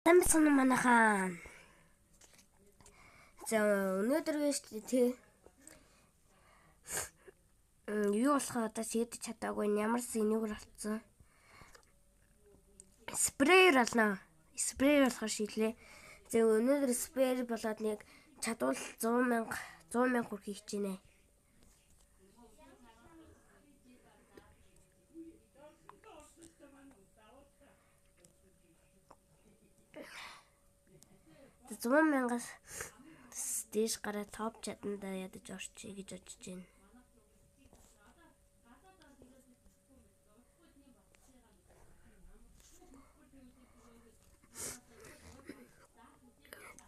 Сайн бацхан уу манайхаа. За өнөөдөр гэж тий юу болохоо одоо шийдэж чадаагүй, ямар сэнийгэр болцсон. Спрейер болно. Спрейер болохоор шийдлээ. За өнөөдөр спрейер болоод нэг чадвал 100 мянга 100 мянга хүрхийг хичээнэ. 100 мянгаас дээш гараа топ чадандаа ядаж орчих гэж бодож байна.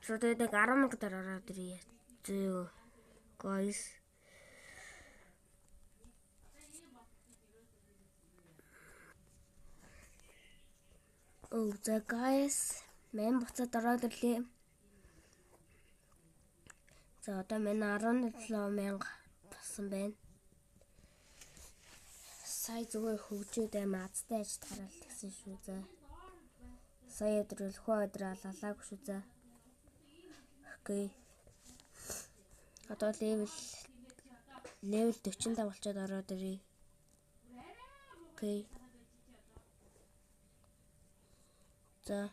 Шууд нэг 10 мянга дээр ороод ирье. Зөө. Guys. Oh, за guys, мен буцаад ороод ирлээ. За одоо манай 17 мянга болсон байна. Сая зүгээр хөгжөөд аим азтай аж тараал гэсэн шүү за. Сая өдөр хөө өдөр алалаагүй шүү за. Окей. Одоо level 45 болчоод ороод ирье. Окей. За.